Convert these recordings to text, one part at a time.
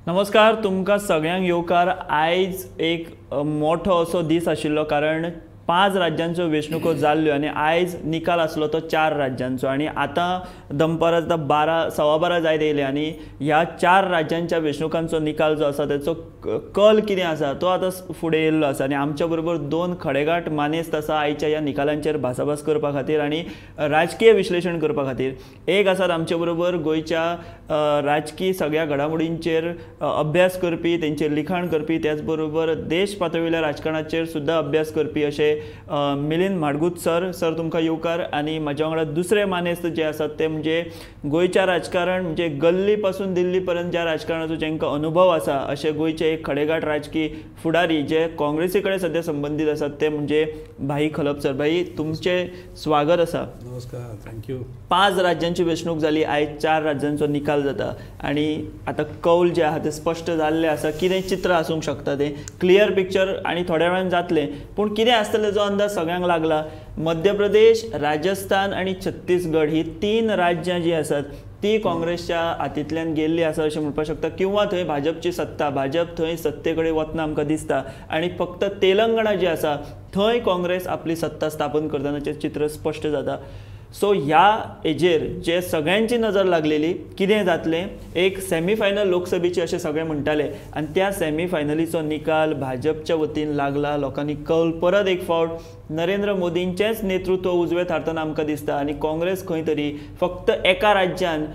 नमस्कार, तुमकां सगळ्यांक येवकार. आयज एक मोठो असो दीस आशिल्लो, कारण 5 राज्यांच्यो वेंचणुको जाल्ल्यो आनी आयज निकाल आसलो तो 4 राज्यांचो. आनी आतां दनपार आतां 12:15 जायत येयले आनी ह्या 4 राज्यांच्या वेंचणुकांचो निकाल जो आसा तेचो कल कितें आसा तो आतां फुडें येयल्लो आसा. आनी आमच्या बरोबर 2 खडेगांठ मानेस्त आसा आयच्या ह्या निकालांचेर भासाभास करपा खातीर आनी राजकीय विश्लेशण करपा खातीर. एक आसात आमचे बरोबर गोंयच्या राजकीय सगळ्या घडामोडींचेर अभ्यास करपी, तेंचेर लिखाण करपी, त्याच बरोबर देश पातळीवयल्या राजकारणाचेर सुद्दां अभ्यास करपी अशे मिलिंद म्हाडगूत सर. सर, तुमकां येवकार. आनी म्हाज्या वांगडा दुसरे मानेस्त जे आसात ते म्हणजे गोंयच्या राजकारण म्हणजे गल्ली पासून दिल्ली पर्यंत ज्या राजकारणाचो जांकां अनुभव आसा अशे गोंयचे एक खडेगांठ राजकीय फुडारी जे काँग्रेसी कडेन सद्या संबंदीत आसात ते म्हणजे भाई खलप सर. भाई, तुमचें स्वागत आसा. नमस्कार, thank you. 5 राज्यांची वेंचणूक जाली, आयज 4 राज्यांचो निकाल जाता आनी आतां कौल जे आहा ते स्पश्ट जाल्ले आसा. कितें चित्र आसूंक शकता तें क्लियर पिक्चर आनी थोड्या वेळान जातलें, पूण कितें आसतलें जो अंदाज सगळ्यांक लागला. मध्य प्रदेश, राजस्थान आनी छत्तीसगड ही 3 राज्यां जी आसात ती काँग्रेसच्या हातींतल्यान गेल्ली आसा अशें म्हणपाक शकता, किंवा थंय भाजपची सत्ता, भाजप थंय सत्ते कडेन वतना आमकां दिसता. आनी फक्त तेलंगणा जी आसा थंय काँग्रेस आपली सत्ता स्थापन करतनाचें चित्र स्पश्ट जाता. सो ह्या हेजेर जे सगळ्यांची नजर लागलेली कितें जातलें, एक सेमीफायनल लोकसभेची अशें सगळे म्हणटाले आनी त्या सेमीफायनलीचो निकाल भाजपच्या वतीन लागला. लोकांनी कौल परत एक फावट नरेंद्र मोदींचेंच नेतृत्व उजवें थारतना आमकां दिसता आनी काँग्रेस खंय तरी फक्त एका राज्यान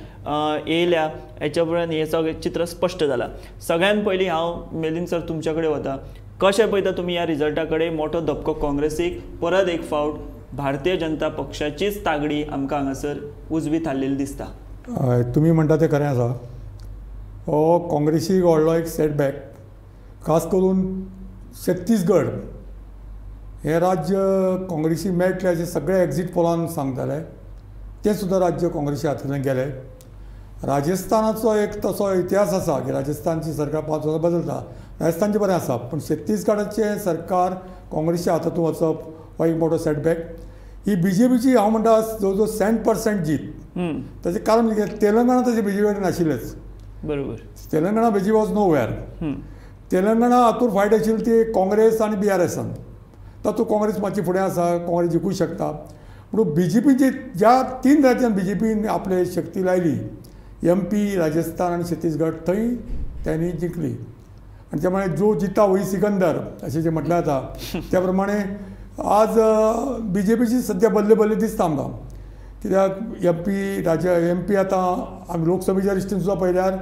येयल्या हेच्या उपरांत हें सगळें चित्र स्पश्ट जालां. सगळ्यान पयलीं हांव मिलिंद सर तुमच्या कडेन वता. कशें पळयता तुमी ह्या रिजल्टा कडेन? मोठो धपको काँग्रेसीक, परत एक फावट भारतीय जनता पक्षाचीच तागडी आमकां हांगासर उजवी थारलेली दिसता. तुमी म्हणटा तें खरें आसा. हो काँग्रेसीक व्हडलो एक सेटबॅक, खास करून छत्तीसगड हें राज्य काँग्रेसी मेळटलें अशें सगळे एक्झीट पोलान सांगताले, तें सुद्दां राज्य काँग्रेसी हातांतल्यान गेलें. राजस्थानाचो एक तसो इतिहास आसा की राजस्थानची सरकार 5 वर्सां बदलता, राजस्थानचें बरें आसा, पूण छत्तीसगडाचें सरकार काँग्रेसच्या हातांतून वचप हो एक मोठो सेटबॅक. ही बी जे पीची हांव म्हणटा जवळ जवळ 100% जीत. ताचें कारण म्हणजे तेलंगणा तशें बी जे पी कडेन नाशिल्लेंच. बरोबर, Telangana B J P was nowhere. Telangana हातूंत फायट आशिल्ली ती काँग्रेस आनी बी आर एसान, तातूंत काँग्रेस मातशी फुडें आसा, काँग्रेस जिखूंक शकता. पूण बी जे पीची ज्या 3 राज्यांत बी जे पीन आपली शक्ती लायली, एम पी, राजस्थान आनी छत्तीसगड, थंय त्यांनी जिखली. आनी त्या प्रमाणे जो जिता वही सिकंदर अशें जें म्हटलें जाता त्या प्रमाणे आज बी जे पीची सद्या बल्ले बल्ले दिसता आमकां. कित्याक एम पी राज्य एम पी आतां आमी लोकसभेच्या दृश्टीन सुद्दां पळयल्यार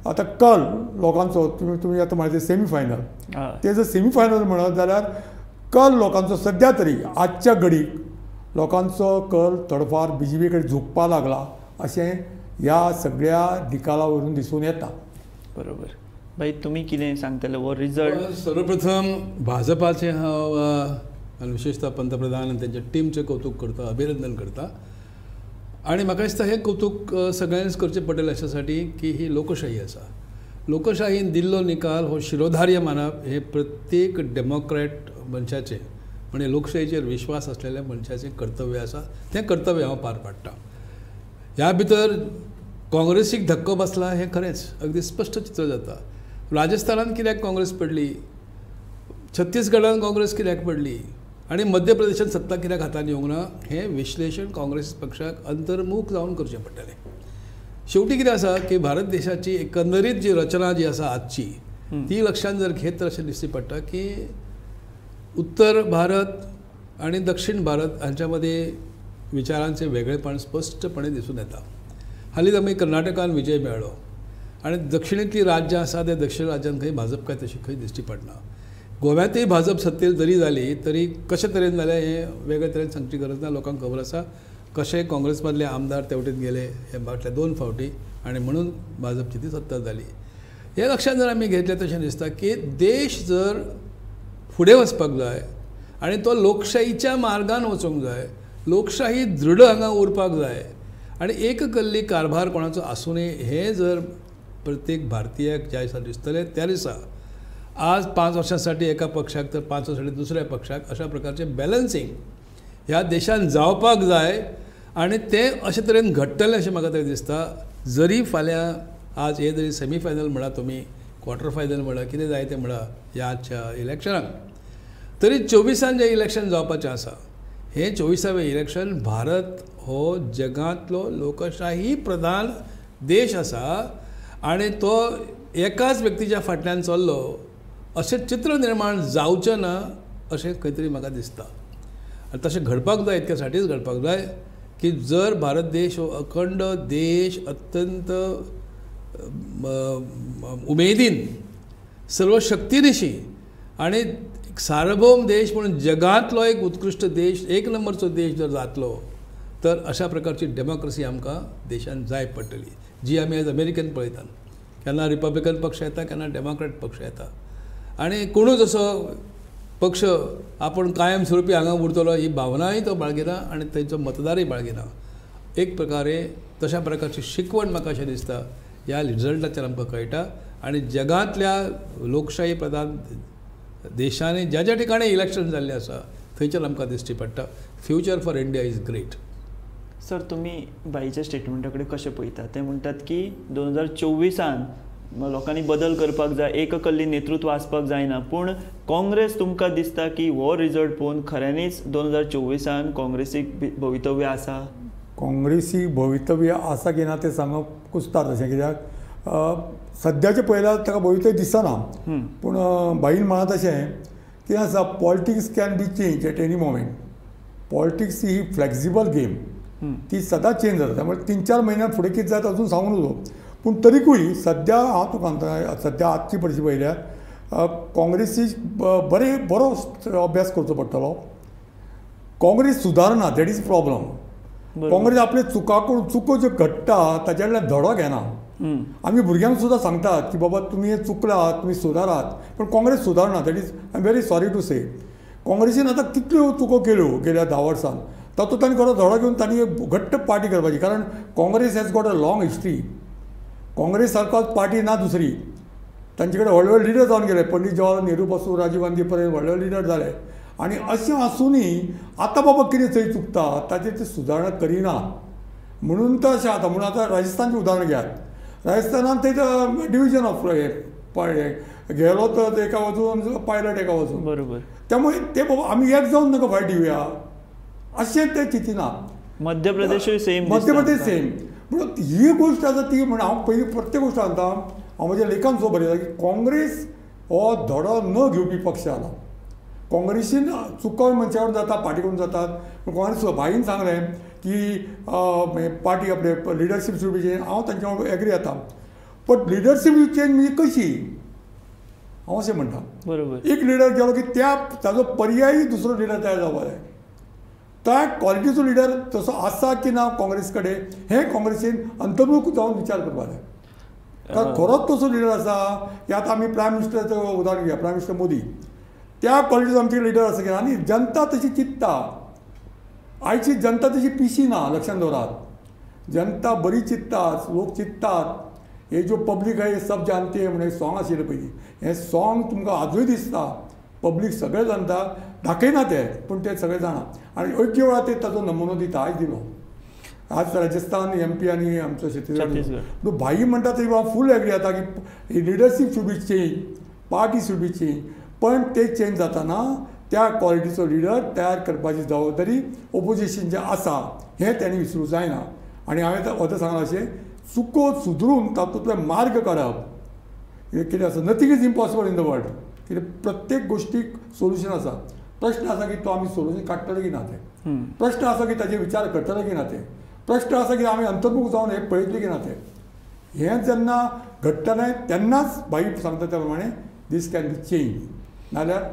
आतां कल लोकांचो, तुमी आतां म्हणलें सेमीफायनल, ते जर सेमीफायनल म्हणत जाल्यार कल लोकांचो सद्या तरी आजच्या घडीक लोकांचो कल थोडोफार बी जे पी कडेन झुकपाक लागला अशें ह्या सगळ्या निकाला वरून दिसून येता. बरोबर. भाई, तुमी कितें सांगतले हो रिजल्ट? सर्वप्रथम भाजपाचें हांव आनी विशेषतः पंतप्रधान आनी तेंच्या टिमचें कौतूक करता, अभिनंदन करता. आनी म्हाका दिसता हें कौतूक सगळ्यांनीच करचें पडटलें अशासाठी की ही लोकशाही आसा. लोकशाहीन दिल्लो निकाल हो शिरोधार्य मानप हें प्रत्येक डेमोक्रॅट मनशाचें, म्हणजे लोकशाहीचेर विश्वास आसलेल्या मनशाचें कर्तव्य आसा. तें कर्तव्य हांव पार पाडटा. ह्या भितर काँग्रेसीक धक्को बसला हें खरेंच अगदी स्पश्ट चित्र जाता. राजस्थानान कित्याक काँग्रेस पडली, छत्तीसगडान काँग्रेस कित्याक पडली आनी मध्य प्रदेशान सत्ता कित्याक हातांत येवंक ना हें विश्लेशण काँग्रेस पक्षाक अंतर्मुख जावन करचें पडटलें. शेवटी कितें आसा की भारत देशाची एकंदरीत जी रचना जी आसा आजची ती लक्षांत जर घेत तर अशें दिश्टी पडटा की उत्तर भारत आनी दक्षिण भारत हांच्या मदीं विचारांचें वेगळेपण स्पश्टपणे दिसून येता. हालींच आमी कर्नाटकान विजय मेळ्ळो आनी दक्षिणेंतलीं राज्यां आसा त्या दक्षिण राज्यांत खंय भाजप काय तशी खंय दिश्टी पडना. गोव्यांतूय भाजप सत्तेर जरी जाली तरी कशे तरेन जालें हें वेगळे तरेन सांगची गरज ना, लोकांक खबर आसा कशे काँग्रेस मदले आमदार ते वटेन गेले हे फाटल्या 2 फावटी आनी म्हणून भाजपची ती सत्ता जाली. हें लक्षांत जर आमी घेतलें तशें दिसता की देश जर फुडें वचपाक जाय आनी तो लोकशाहीच्या मार्गान वचूंक जाय, लोकशाही दृढ हांगा उरपाक जाय आनी एककल्ली कारभार कोणाचो आसूं नये हें जर प्रत्येक भारतीयाक ज्या दिसा दिसतलें त्या दिसा आज 5 वर्सांसाठी एका पक्षाक तर 5 वर्सांसाठी दुसऱ्या पक्षाक अशा प्रकारचें बॅलन्सींग ह्या देशान जावपाक जाय आनी तें अशे तरेन घडटलें अशें म्हाका तरी दिसता. जरी फाल्यां आज हे जरी सेमीफायनल म्हणा तुमी क्वॉर्टर फायनल म्हणा कितें जाय तें म्हणा ह्या आजच्या इलेक्शनाक तरी 24 जें इलेक्शन जावपाचें आसा हें 24वें इलेक्शन भारत हो जगांतलो लोकशाही प्रधान देश आसा आनी तो एकाच व्यक्तीच्या फाटल्यान चल्लो अशें चित्र निर्माण जावचें ना अशें खंय तरी म्हाका दिसता. आनी तशें घडपाक जाय, इतक्या साठीच घडपाक जाय की जर भारत देश हो अखंड देश अत्यंत उमेदीन सर्व शक्तीनिशी आनी सार्वभौम देश म्हणून जगांतलो एक उत्कृश्ट देश, एक नंबरचो देश जर जातलो तर अशा प्रकारची डेमोक्रेसी आमकां देशान जाय पडटली, जी आमी आयज अमेरिकेन पळयतात. केन्ना रिपब्लिकन पक्ष येता, केन्ना डेमोक्रेट पक्ष येता आनी कोणूच असो पक्ष आपूण कायम स्वरुपी हांगा उरतलो ही भावनाय तो बाळगिना आनी थंयचो मतदारय बाळगिना. एक प्रकारे तशा प्रकारची शिकवण म्हाका अशें दिसता ह्या रिजल्टाचेर आमकां कळटा. आनी जगांतल्या लोकशाही प्रधान देशांनी ज्या ज्या ठिकाणी इलेक्शन जाल्लें आसा थंयच्यान आमकां दिश्टी पडटा. Future for India is great. Sir, तुमी बाईच्या स्टेटमेंटा कडेन कशें पळयता? ते म्हणटात की 2024 लोकांनी बदल करपाक जाय, एककल्ली नेतृत्व आसपाक जायना, पूण काँग्रेस तुमकां दिसता की हो रिजल्ट पळोवन खऱ्यांनीच 2024 काँग्रेसीक भवितव्य आसा? काँग्रेसीक भवितव्य आसा की ना तें सांगप कुस्तार तशें, कित्याक सद्याचें पळयल्यार ताका भवितव्य दिसना. पूण बाईन म्हणा तशें कितें आसा, politics can be change at any moment. Politics he flexible game, ती सदांच चेंज जाता. त्यामुळे 3-4 म्हयन्यां फुडें कितें जाता अजून सांगू नजो. पूण तरीकूय सद्या हांव तुका सांगता, सद्या आजची परिस्थिती पळयल्यार काँग्रेसीक बरो अभ्यास करचो पडटलो. Congress सुदारना, that is problem. Congress आपले चुको ज्यो घडटा ताच्या कडल्यान धडो घेना. आमी भुरग्यांक सुद्दां सांगतात की बाबा तुमी हें चुकलात, तुमी सुदारात, पूण Congress सुदारना. That is I am very sorry to say. काँग्रेसीन आतां कितल्यो चुको केल्यो गेल्या 10 वर्सांत, तातूंत तांणी खरो धडो घेवन तांणी एक घट्ट पार्टी करपाची. कारण Congress has got a long history. Congress सारको पार्टी ना दुसरी. तांचे कडेन व्हडले व्हडले लिडर जावन गेले, पंडित जवाहरलाल नेहरू पासून राजीव गांधी पर्यंत व्हडले व्हडले लिडर जाले. आनी अशें आसुनूय आतां बाबा कितें थंय चुकता ताचेर ते सुदारणा करिना म्हणून तर अशें जाता. म्हणून आतां राजस्थानचें उदाहरण घेयात. राजस्थानान थंय डिविजन ऑफ गेलो तर एका बाजून, पायलट एका बाजून, बरोबर. त्यामुळे ते बाबा आमी एक जावन तांकां फायट दिवया अशें ते चिंतिना. मध्य प्रदेशूय सेम, मध्य प्रदेश सेम. म्हणून ही गोश्ट आसा ती म्हण हांव पयलीं प्रत्येक गोश्ट सांगता, हांव म्हज्या लेखान सुद्दां बरयता की काँग्रेस हो धडो न घेवपी पक्ष जाला. काँग्रेसीन चुको मनशा कडेन जाता, पार्टी कडून जातात. पूण काँग्रेस भाईन सांगलें की पार्टी आपले लिडरशीप should be change, हांव तांच्या वांगडा एग्री जाता. बट लिडरशीप चेंज म्हणजे कशी, हांव अशें म्हणटा. बरोबर. एक लिडर गेलो की त्या ताजो पर्यायी दुसरो लिडर तयार जावपाक जाय. त्या क्वॉलिटीचो लिडर तसो आसा की ना काँग्रेस कडेन हें काँग्रेसीन अंतर्मुख जावन विचार करपाक जाय. कारण खरोच तसो लिडर आसा की आतां आमी प्रायम मिनिस्टराचें उदाहरण घेया, प्रायम मिनिस्टर मोदी, त्या क्वॉलिटीचो आमचे लिडर आसा की ना. आनी जनता तशी चिंत्ता, आयची जनता तशी पिशी ना, लक्षांत दवरात. जनता बरी चिंत्तात, लोक चिंत्तात. हे जो पब्लीक आहे सब जानते हैं म्हणून एक सॉंग आशिल्लें पयलीं, हें सॉंग तुमकां आजूय दिसता. पब्लीक सगळें जाणता, दाखयना ते, पूण ते सगळे जाणा. आनी योग्य वेळार ते ताचो नमुनो दिता. आयज दिलो, आज राजस्थान एम पी आनी आमचो छत्तीसगड. भाई म्हणटा थंय हांव फूल एग्री जाता की leadership should be change, party should be change. पण ते चेंज जाताना त्या क्वॉलिटीचो लिडर तयार करपाची जबाबदारी ओपोजिशनचें आसा हें तांणी विसरूंक जायना. आनी हांवें आतां सांगलां अशें, चुको सुदरून तातूंतले मार्ग काडप कितें आसा, nothing is impossible in the world. कितें प्रत्येक गोश्टीक सोल्युशन आसा. प्रश्न आसा की तो आमी सोल्युशन काडटले की ना तें, प्रश्न आसा की ताजेर विचार करतले की ना तें, प्रश्न आसा की आमी अंतर्मुख जावन हें पळयतले की ना तें. हें जेन्ना घडटलें तेन्नाच भाई सांगता त्या प्रमाणे these can be change, नाल्यार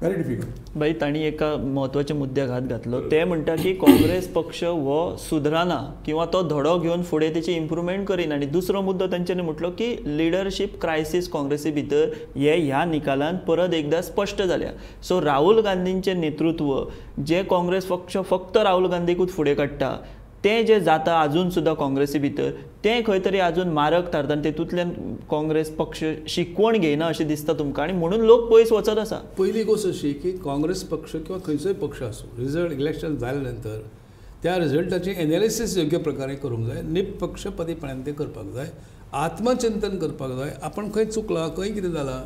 व्हेरी डिफिकल्ट. भाई, तांणी एका म्हत्वाच्या मुद्द्याक हात घातलो. ते म्हणटा की काँग्रेस पक्ष हो सुदराना किंवा तो धडो घेवन फुडें तेची इम्प्रुवमेंट करिना. आनी दुसरो मुद्दो तांच्यांनी म्हटलो की लिडरशीप क्रायसीस काँग्रेसी भितर हे ह्या निकालान परत एकदां स्पश्ट जाल्या. सो राहुल गांधींचें नेतृत्व जे काँग्रेस पक्ष फक्त राहुल गांधीकूच फुडें काडटा तें जें जाता आजून सुद्दां काँग्रेसी भितर तें खंय तरी आजून मारक थारता आनी तेतूंतल्यान काँग्रेस पक्ष शिकवण घेयना अशें दिसता तुमकां आनी म्हणून लोक पयस वचत आसा. पयली गोश्ट अशी की काँग्रेस पक्ष किंवा खंयचोय पक्ष आसूं, रिजल्ट इलेक्शन जाले नंतर त्या रिजल्टाचें एनालिसीस योग्य प्रकारे करूंक जाय, निपक्षपातीपणान तें करपाक जाय आत्मचिंतन करपाक जाय, आपण खंय चुकला, खंय कितें जालां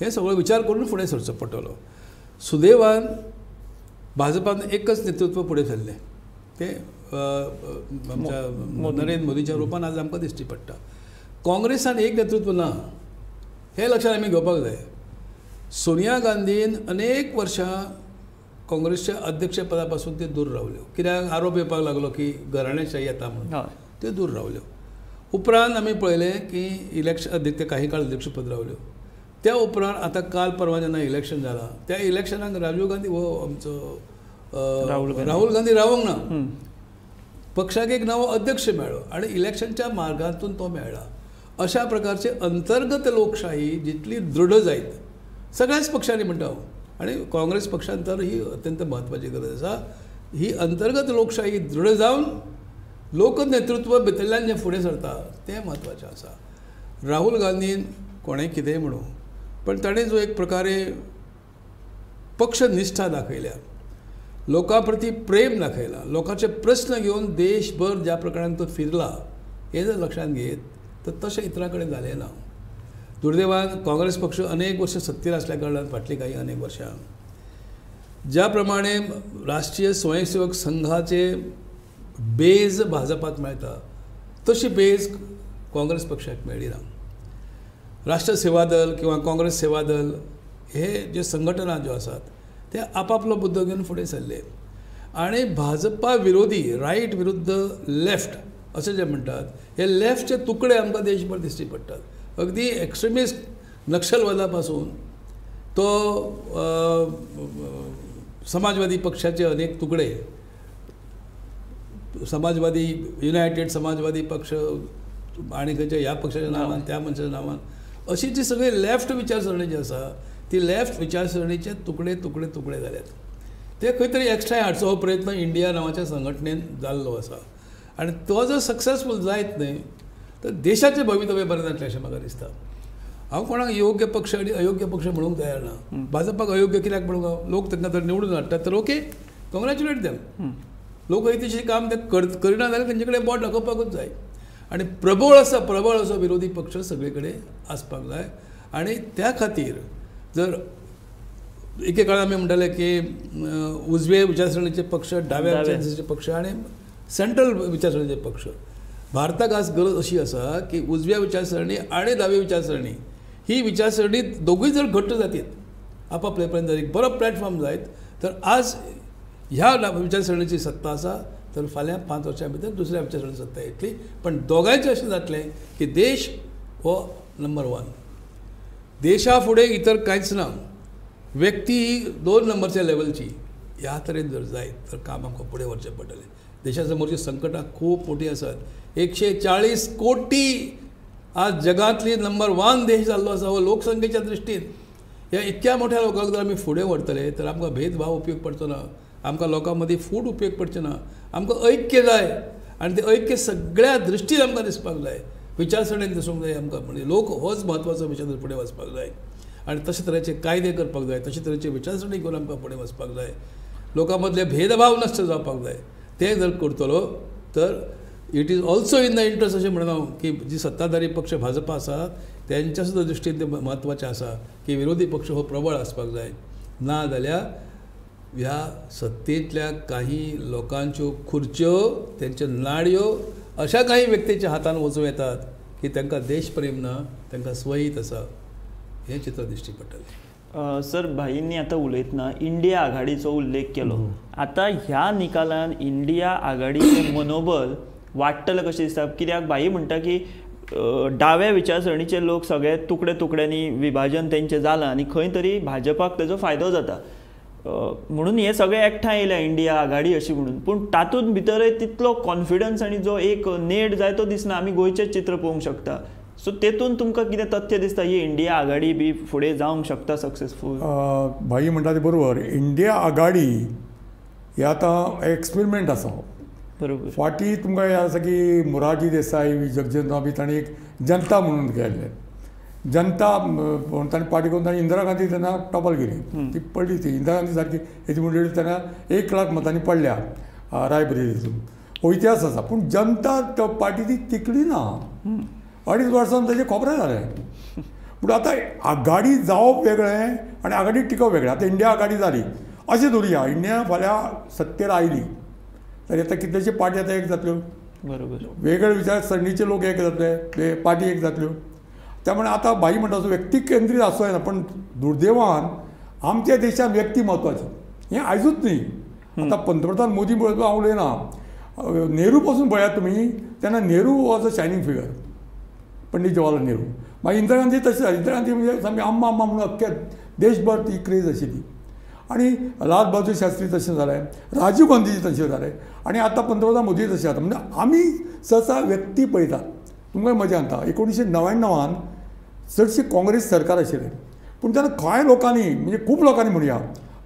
हें सगळो विचार करून फुडें सरचो पडटलो. सुदैवान भाजपान एकच नेतृत्व फुडें सरलें, तें आमच्या नरेंद्र मोदीच्या रुपान आज आमकां दिश्टी पडटा. काँग्रेसान एक नेतृत्व ना हें लक्षांत आमी घेवपाक जाय. सोनिया गांधीन अनेक वर्षां काँग्रेसच्या अध्यक्षपदा पासून ते दूर रावल्यो, कित्याक आरोप येवपाक लागलो की घराणेशाही येता म्हणून, त्यो दूर रावल्यो. उपरांत आमी पळयलें की इलेक्शन अध्यक्ष काही काळ अध्यक्षपद रावल्यो. त्या उपरांत आतां काल परवा जेन्ना इलेक्शन जालां त्या इलेक्शनाक राजीव गांधी हो आमचो राहुल गांधी रावंक ना, पक्षाक एक नवो अध्यक्ष मेळ्ळो आनी इलेक्शनच्या मार्गांतून तो मेळ्ळा. अशा प्रकारचे अंतर्गत लोकशाही जितली दृढ जायत सगळ्याच पक्षांनी म्हणटा हांव, आनी काँग्रेस पक्षान तर ही अत्यंत म्हत्वाची गरज आसा, ही अंतर्गत लोकशाही दृढ जावन लोकनेतृत्व भितरल्यान जें फुडें सरता तें म्हत्वाचें आसा. राहुल गांधीन कोणें कितेंय म्हणूं पण ताणें जो एक प्रकारे पक्षनिष्ठा दाखयल्या, लोकां प्रती प्रेम दाखयलां, लोकांचे प्रस्न घेवन देशभर ज्या प्रकारान तो फिरला हें जर लक्षांत घेत तर तशें इतरां कडेन जालें ना. दुर्दैवान काँग्रेस पक्ष अनेक वर्षां सत्तेर आसल्या कारणान फाटलीं काही अनेक वर्षां ज्या प्रमाणे राष्ट्रीय स्वयंसेवक संघाचे बेज भाजपाक मेळटा तशी बेज काँग्रेस पक्षाक मेळ्ळी ना. राष्ट्र सेवा दल किंवा काँग्रेस सेवा दल हे जे संघटना ज्यो आसात ते आपापलो मुद्दो घेवन फुडें सरले आनी भाजपा विरोधी रायट विरुद्ध लेफ्ट अशें जे म्हणटात हे लेफ्टचे तुकडे आमकां देशभर दिश्टी पडटात. अगदी एक्स्ट्रिमिस्ट नक्षलवादा पासून तो समाजवादी पक्षाचे अनेक तुकडे, समाजवादी युनायटेड समाजवादी पक्ष आनी खंयच्या ह्या पक्षाच्या नांवान त्या मनशाच्या नांवान अशी जी सगळी लेफ्ट विचारसरणी जी आसा ती लेफ्ट विचारसरणीचे तुकडे तुकडे तुकडे जाल्यात. ते खंय तरी एकठांय हाडचो हो प्रयत्न इंडिया नांवाच्या संघटनेन जाल्लो आसा आनी तो जर सक्सेसफूल जायत न्हय तर देशाचें भवितव्य बरें जातलें अशें म्हाका दिसता. हांव कोणाक योग्य पक्ष आनी अयोग्य पक्ष म्हणूंक तयार ना. भाजपाक अयोग्य कित्याक म्हणूंक हांव? लोक तांकां जर निवडून हाडटात तर ओके, कॉंग्रॅच्युलेट देम. लोक हितैशी काम ते करिना जाल्यार तेंचे कडेन बोट दाखोवपाकूच जाय. आनी प्रबळ आसा, प्रबळ असो विरोधी पक्ष सगळे कडेन आसपाक जाय. आनी त्या खातीर जर एके काळार आमी म्हणटाले की उजवे विचारसरणीचे पक्ष, डाव्या विचारसरणीचे पक्ष आनी सेंट्रल विचारसरणीचे पक्ष, भारताक आज गरज अशी आसा की उजव्या विचारसरणी आनी दावी विचारसरणी ही विचारसरणी दोगूय जर घट्ट जातीत आपापले पर्यंत जर एक बरो प्लॅटफॉर्म जायत तर आज ह्या विचारसरणीची सत्ता आसा तर फाल्यां 5 वर्सां भितर दुसऱ्या विचारसरणीची सत्ता येतली. पण दोगांयचें अशें जातलें की देश हो नंबर 1, देशा फुडें इतर कांयच ना, व्यक्ती ही 2 नंबरच्या लेवलची. ह्या तरेन जर जायत तर काम आमकां फुडें व्हरचें पडटलें. देशा समोरची संकटां खूब मोटीं आसात. 140 कोटी आज जगांतली नंबर 1 देश जाल्लो आसा हो लोकसंख्येच्या दृश्टीन. ह्या इतक्या मोठ्या लोकांक जर आमी फुडें व्हरतले तर आमकां भेदभाव उपयोग पडचो ना, आमकां लोकां मदीं फूट उपयोग पडचें ना, आमकां ऐक्य जाय आनी तें ऐक्य सगळ्या दृश्टीन आमकां दिसपाक जाय, विचारसरणेन दिसूंक जाय आमकां. म्हणजे लोक होच म्हत्वाचो विचार फुडें वचपाक जाय आनी तशे तरेचे कायदे करपाक जाय, तशे तरेचे विचारसरणी करून आमकां फुडें वचपाक जाय, लोकां मदले भेदभाव नश्ट जावपाक जाय. ते जर करतलो तर it is also in the interest अशें म्हणून हांव की जी सत्ताधारी पक्ष भाजपा आसा तेंच्या सुद्दां दृश्टीन तें म्हत्वाचें आसा की विरोधी पक्ष हो प्रबळ आसपाक जाय. ना जाल्यार ह्या सत्तेंतल्या काही लोकांच्यो खुर्च्यो, तेंच्यो नाडयो अशा काही व्यक्तीच्या हातान वचूं येतात की तांकां देशप्रेम ना, तांकां स्वहीत आसा. हें चित्र दिश्टी पडटलें. सर, भाईंनी आतां उलयतना इंडिया आघाडीचो उल्लेख केलो. आतां ह्या निकालान इंडिया आघाडीचें मनोबल वाडटलें कशें दिसता? कित्याक भाई म्हणटा की डाव्या विचारसरणीचे लोक सगळे तुकडे तुकड्यांनी विभाजन तेंचें जालां आनी खंय तरी भाजपाक तेजो फायदो जाता म्हणून हे सगळे एकठांय येयल्या इंडिया आघाडी अशी म्हणून. पूण तातूंत भितरय तितलो कॉन्फिडन्स आनी जो एक नेट जाय तो दिसना. आमी गोंयचें चित्र पळोवंक शकता. सो तेतून तुमकां कितें तथ्य दिसता ही इंडिया आघाडी बी फुडें जावंक शकता सक्सेसफूल? भाई म्हणटा ते बरोबर. इंडिया आघाडी हे आतां एक्सपेरिमेंट आसा. बरोबर. फाटीं तुमकां हें आसा की मोरारजी देसाई, जगजीवन बी तांणी एक जनता म्हणून केल्लें. जनता म्हणून तांणी पार्टी करून तांणी इंदिरा गांधी तेन्ना टॉपल केली, ती पडली. ती इंदिरा गांधी सारकी हेची म्हणटली तेन्ना 1 लाख मतांनी पडल्या रायबरेलीतून. हो इतिहास आसा. पूण जनता पार्टी ती तिकली ना. 2.5 वर्सां ताजें खोबरें जालें. पूण आतां आघाडी जावप वेगळें आनी आघाडी टिकप वेगळें. आतां इंडिया आघाडी जाली अशें धरुया, इंडिया फाल्यां सत्तेर आयली तर आतां कितलेशे पार्टी आतां एक जातल्यो, बरोबर, वेगळे विचारसरणीचे लोक एक जातले, पार्टी एक जातल्यो. त्यामुळे आतां भाई म्हणटा असो व्यक्ती केंद्रीत आसूं येना, पण दुर्दैवान आमच्या देशांत व्यक्ती म्हत्वाची हें आयजूच न्ही. आतां पंतप्रधान मोदी पळोवप हांव उलयना, नेहरू पासून पळयात तुमी, तेन्ना Nehru was a shining figure, Pandit Jawaharlal Nehru. मागीर इंदिरा गांधी तशें जालें, इंदिरा गांधी म्हणजे सामकी अम्मा अम्मा म्हणून अख्ख्या देशभर ती क्रेज आशिल्ली. आनी लाल बहादूर शास्त्री तशें जालें, राजीव गांधीजी तशें जालें, आनी आतां पंतप्रधान मोदी तशें जाता. म्हणजे आमी सहसा व्यक्ती पळयतात. तुमकां मजा सांगता, 1999 चडशी काँग्रेस सरकार आशिल्लें, पूण तेन्ना कांय लोकांनी म्हणजे खूब लोकांनी म्हणया